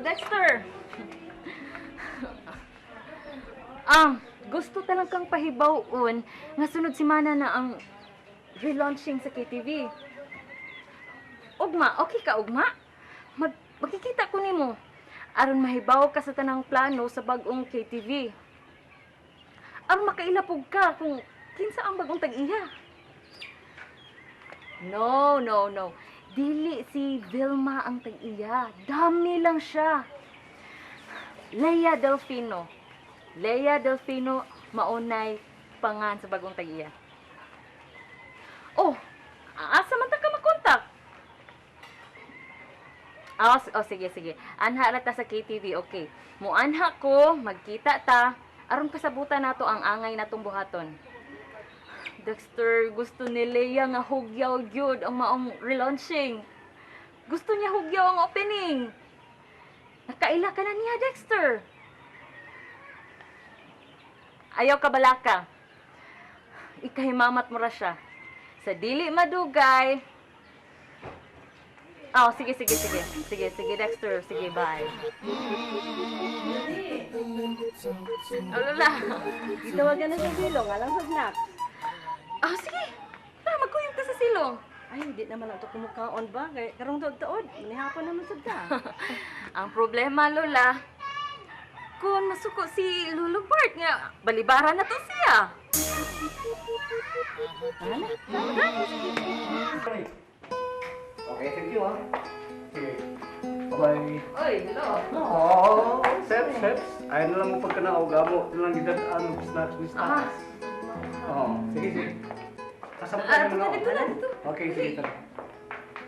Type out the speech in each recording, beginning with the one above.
Dexter. Gusto talang kang pahibawon nga sunod semana na ang relaunching sa KTV. Ugma, okay ka ugma? Magkikita ko nimo aron mahibaw ka sa tanang plano sa bag-ong KTV. Aron makailapog ka kung kinsa ang bagong tag-iya. No, no, no. Dili si Vilma ang tag-iya. Dami lang siya. Leia Delfino. Leia Delfino maunay pangan sa bagong tag-iya. Oh, asa man ta ka makontak? Oh, sige, sige. Anha ra ta sa KTV, okay. Muanha ko, magkita ta. Aron kasabutan nato ang angay natong buhaton. Dexter, gusto ni Leia nga hugyaw gyud ang maong relaunching. Gusto niya hugyaw ang opening. Nakaila ka na niya, Dexter. Ayaw ka balaka. Ikahimamat mo ra siya. Sa dili madugay. Oh, sige, sige, sige. Sige, sige, Dexter. Sige, bye. Oh, Lola. Gitawagan na sa silong, alang sa snacks. Oh, sige. Tara, magkuyog ta sa silong. Ay, hindi naman ang kumukaon ba? Kay karong taod-taod, manihapon naman sad ka. Ang problema, Lola, kung masuko si Lolo Bart nga, balibara na to siya. Okay, thank you ah. Sige. Bye-bye. Oy, hello. Oo, steps, steps. Ayaw na lang mo pagkanaog, amo. Ito lang gidad-an, snacks ni snacks. Oo, sige, sige. Kasama Ah, tayo dito na. na, dito na, dito. Okay, sige, tara.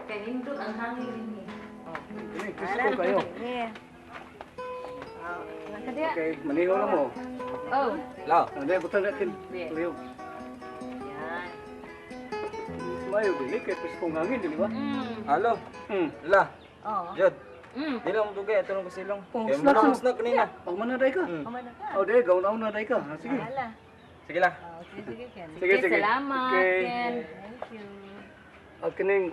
Kaya nindot ang hangin rin eh. Sige, kiss ko kayo. Yeah. Okay, maniho lang mo. Oh, La, Ano, butan natin. Yeah. Tuloy. Yan. Mayo, dili, kay preskong hangin, di ba? Halo. La, Oo. Jod. Mm. Di lang mo dugay, ato lang ko silong. Oh, Kaya snack mo mo. snack kanina. Pag manaday ka. Kumana ka. Oh, di, gawin na day ka. Ah, sige. Hala. Sige lang. Oh, sige, sige, Ken. Sige, sige. Salamat, Okay. Ken. Thank you. At kining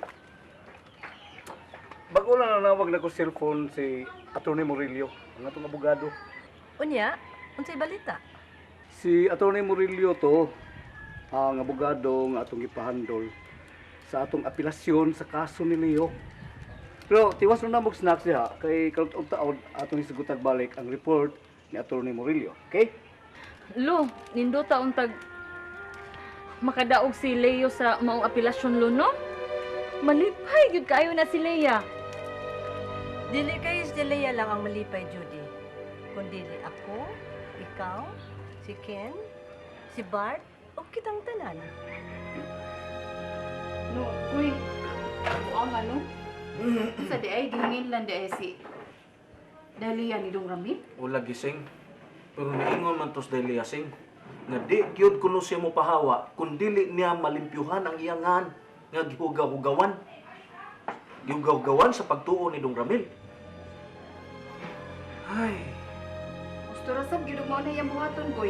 bago lang nanawag na ko cellphone si Atty. Murillo, ang atong abogado. Unya, unsay balita? Si Atty. Murillo to ang abogado nga atong gipahandol sa atong apelasyon sa kaso ni Leo. Pero tiwas na mo snacks diha kay karong taon atong hisgutag balik ang report ni Atty. Murillo. Okay? Lo, nindota untag makadaog si Leo sa maong apelasyon lo, no? Malipay gyud kaayo na si Leia. Dili kayo si Leia lang ang malipay, Judy. Kundili ako, ikaw, si Ken, si Bart, o kitang tanan. No, uy. Oo nga, no? Sa di ay, gihingin lang di ay si Dalia ni Dong Ramil. Wala gising. Pero niingon man tos dahil sing. Nga di gyud kuno siya mo pahawa kun dili niya malimpyuhan ang iyangan nga gihugaw-hugawan. Gihugaw-hugawan sa pagtuo ni Dong Ramil. Ay, Gusto ra sab gyud mo na iyang buhaton, boy.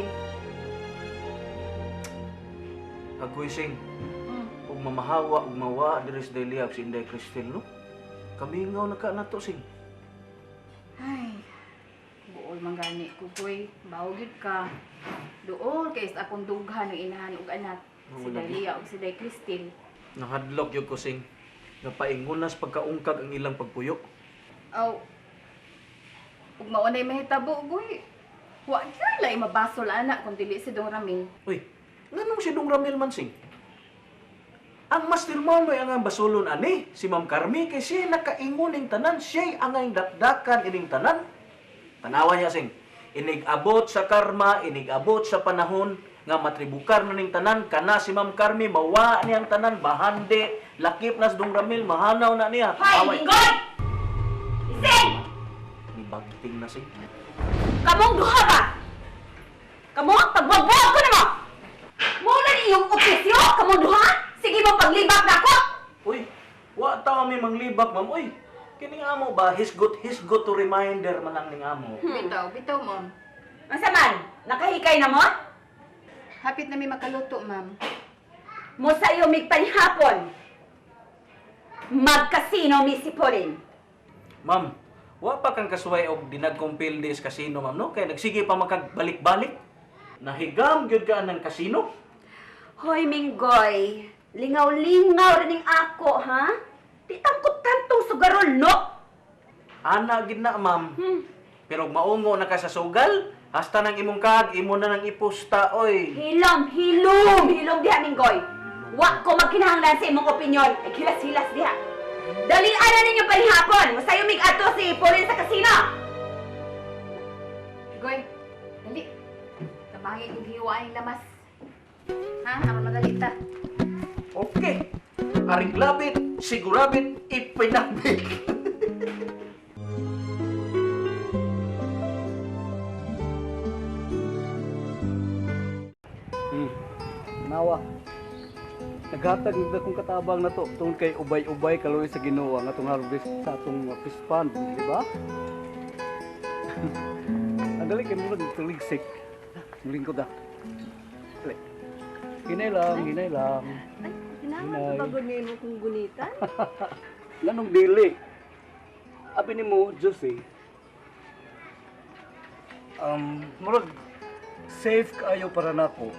agoy sing. Ug mamahawa ug mawa diri sa Delia ug si Inday Cristel no. Kamingaw na ka nato sing. Ay, buol man gani ko, boy. Bawo gyud ka. Duol kay sa akong dughan ng inahan ug anak. Si Wala. Dalia ug si Day Cristel. Nahadlok gyud ko sing. Nga paingunas pagkaungkag ang ilang pagpuyo. Aw, ug mao nay mahitabo, boy. Wa gyud lay mabasol ana kung dili si Dong Ramil. Uy, nganong si Dong Ramil man sing? Ang mastermind ay ang basulon ani, si Ma'am Carmi, kay siya nakaingon ning tanan, siya ang ang dakdakan ining tanan. Tanawa niya sing, inig-abot sa karma, inig-abot sa panahon, nga matribukar na ning tanan, kana si Ma'am Carmi, mawa niyang tanan, bahande, lakip na sa Dong Ramil, mahanaw na niya. Hoy, Away. lingkod! Ising! Nibagting na sing. Kamong duha ba? Kamo, pagbuwag-buwag ko na mo! Muna ni iyong opisyo, kamong duha? Sige mo paglibak na ako! Uy, wa ta mi manglibak, ma'am. Uy, kining amo ba, hisgot to reminder man lang ning amo. Bitaw, bitaw, ma'am. Unsa man, nakahikay na mo? Hapit na mi makaluto, ma'am. Mo sa iyo migpanihapon. Magkasino mi si Pauline. Ma'am, Wa pa kang kasuway og dinagkong pildi sa kasino, ma'am, no? Kay nagsige pa makagbalik-balik. Nahigam gyud ka ng kasino. Hoy, Minggoy. Lingaw-lingaw rin ako, ha? Di tangkot tantong sugarol, no? Ana gid na, ma'am. Pero maungo na ka sa sugal, hasta nang imong kag imo na nang ipusta, oy. Hilom, hilom, hilom diha, Minggoy. Wa ko magkinahanglan sa imong opinyon. Ay, hilas-hilas diha. Dalian na ninyo panihapon. Masayo mig ato si Pauline sa kasino. Goy, dali. Tabangin kong hiwa ang lamas. Ha? Aron madali ta. Okay. Aring labit, sigurabit, ipinabit. Nawa. Naghatag nila kong katabang na to tungod kay ubay-ubay kaloy sa Ginoo ang atong harvest sa atong fish pond, di ba? Ang dali kay murag tuligsik. Mulingkod ah. Dali. Hinay lang, hinay lang. Ay, kinahanglan Hinay. sa bagod nga imo kong gunitan. Nganong dili? Abi nimo, Josie. Murag safe kaayo para nako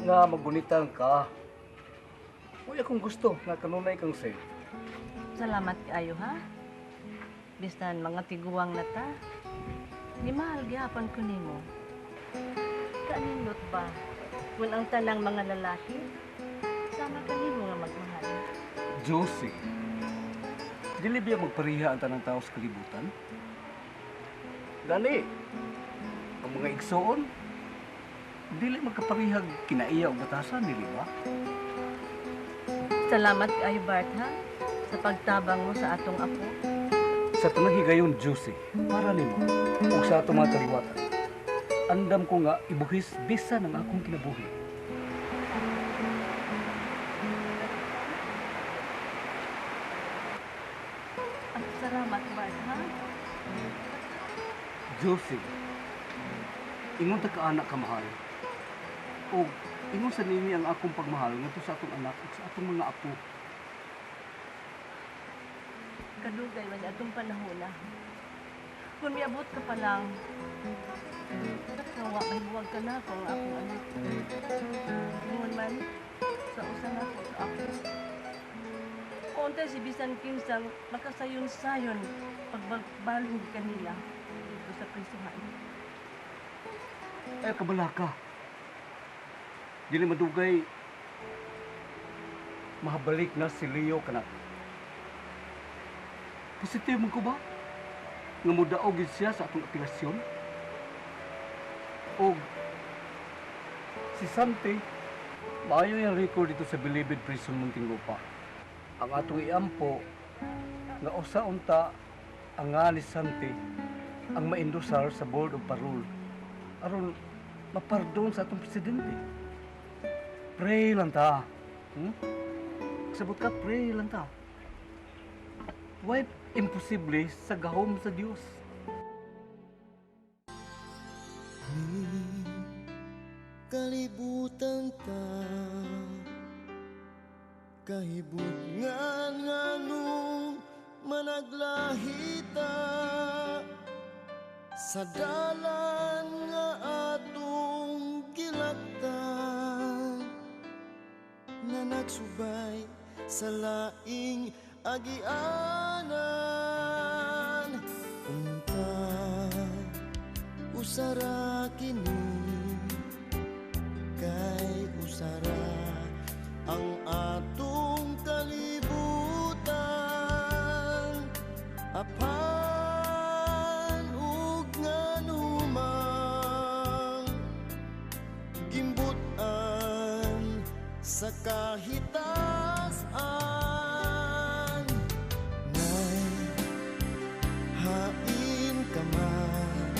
nga magunitan ka. Uy, akong gusto nga kanunay kang safe. Salamat kaayo ha. Bisan mga tiguang na ta. Ni mahal gihapon ko nimo. Kaanindot ba kung ang tanang mga lalaki sama kanimo nga magmahal. Josie, dili biya magpareha ang tanang tao sa kalibutan? Gani, ang mga igsoon, dili magkaparehag kinaiya og batasan, dili ba? Salamat kaayo Bart ha sa pagtabang mo sa atong apo. Sa tanang higayon, Josie, para nimo ug sa atong mga kaliwatan. Andam ko nga ibuhis bisan ang akong kinabuhi. Ay, salamat Bart ha. Josie, ingon ta ka anak ka mahal. O ingon sa nini ang akong pagmahal ngadto sa atong anak ug sa atong mga apo. Kadugay man atong panahon na. Kung miabot ka pa lang, nawa may buwag ka na kung akong anak. Ingon man, sa usa na ko ka ako. Unta si bisan kinsang makasayon-sayon pagbalhog kanila dito sa prisuhan. Ay, kabala ka. Dili madugay, mahabalik na si Leo kanak. Positibo man ko ba? Nga mudaog gid siya sa atong apelasyon? O si Santi, maayo yung record dito sa Bilibid Prison Muntinlupa. Ang atong iampo, nga usa unta ang nga ni Santi ang maendosar sa Board of Parole aron mapardon sa atong presidente. Pray lang ta. Sabot ka, pray lang ta. Why imposible sa gahom sa Dios? Kalibutan ta kahibutngan nganong managlahita sa dalan nga atong gilaktan nga nagsubay sa laing agianan unta usara kini kay usara ang atong kalibutan apan ug nganumang gimbutan sa kahitasan nay hain ka man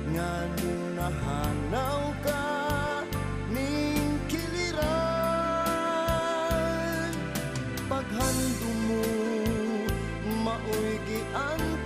nganong nahanaw ka ning kiliran paghandom mo maoy giantuman.